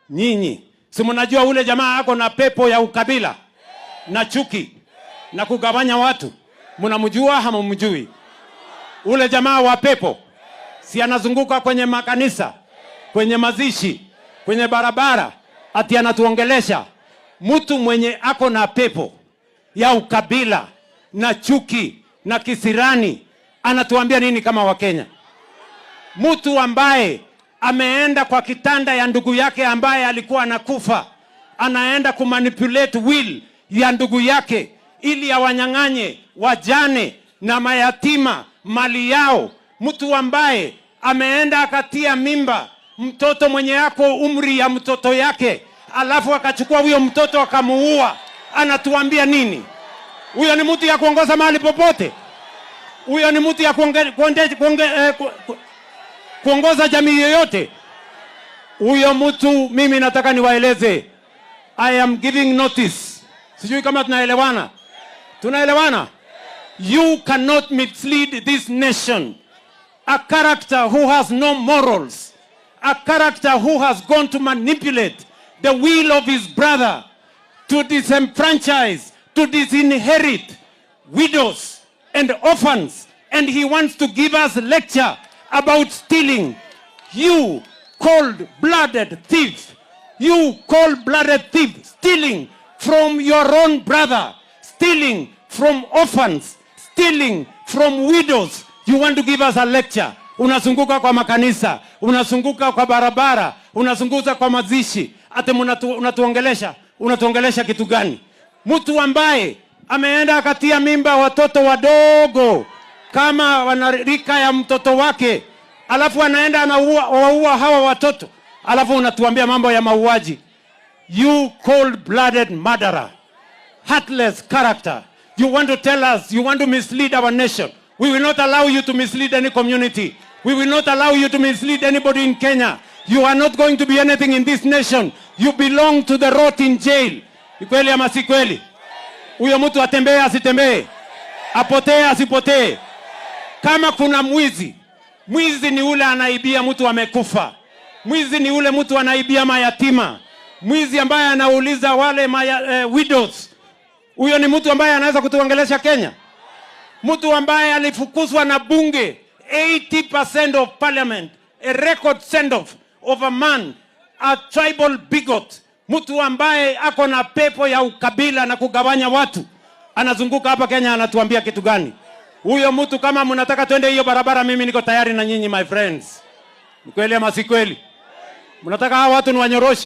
Nyinyi si mnajua ule jamaa ako na pepo ya ukabila na chuki na kugawanya watu? Mnamjua hamumjui? Ule jamaa wa pepo si anazunguka kwenye makanisa, kwenye mazishi, kwenye barabara, ati anatuongelesha. Mtu mwenye ako na pepo ya ukabila na chuki na kisirani anatuambia nini kama Wakenya? Mtu ambaye ameenda kwa kitanda ya ndugu yake ambaye alikuwa anakufa, anaenda kumanipulate will ya ndugu yake ili awanyang'anye wajane na mayatima mali yao. Mtu ambaye ameenda akatia mimba mtoto mwenye yako umri ya mtoto yake, alafu akachukua huyo mtoto akamuua, anatuambia nini? Huyo ni mtu ya kuongoza mahali popote? Huyo ni mtu ya kuonge, kuonde, kuonge, eh, ku, ku, kuongoza jamii yoyote? Huyo mtu mimi nataka niwaeleze, I am giving notice. Sijui kama tunaelewana. Tunaelewana? You cannot mislead this nation. A character who has no morals, a character who has gone to manipulate the will of his brother to disenfranchise, to disinherit widows and orphans, and he wants to give us lecture about stealing. You cold-blooded thief, you cold-blooded thief, stealing from your own brother, stealing from orphans, stealing from widows. You want to give us a lecture. Unazunguka kwa makanisa, unazunguka kwa barabara, unazunguka kwa mazishi, ati unatuongelesha, unatuongelesha kitu gani? Mtu ambaye ameenda akatia mimba watoto wadogo kama wanarika ya mtoto wake, alafu anaenda anaua waua hawa watoto, alafu unatuambia mambo ya mauaji. You cold-blooded murderer, heartless character. You want to tell us, you want to mislead our nation. We will not allow you to mislead any community. We will not allow you to mislead anybody in Kenya. You are not going to be anything in this nation. You belong to the rot in jail. Ni kweli ama si kweli? Huyo mtu atembee asitembee? Apotee asipotee? Kama kuna mwizi, mwizi ni ule anaibia mtu amekufa. Mwizi ni ule mtu anaibia mayatima. Mwizi ambaye anauliza wale widows. Huyo ni mtu ambaye anaweza kutuongelesha Kenya? Mtu ambaye alifukuzwa na bunge, 80% of parliament, a record send off of a man, a tribal bigot, mtu ambaye ako na pepo ya ukabila na kugawanya watu, anazunguka hapa Kenya anatuambia kitu gani? Huyo mtu kama mnataka twende hiyo barabara, mimi niko tayari na nyinyi, my friends. Ni kweli ama si kweli? Mnataka hawa watu ni wanyoroshe?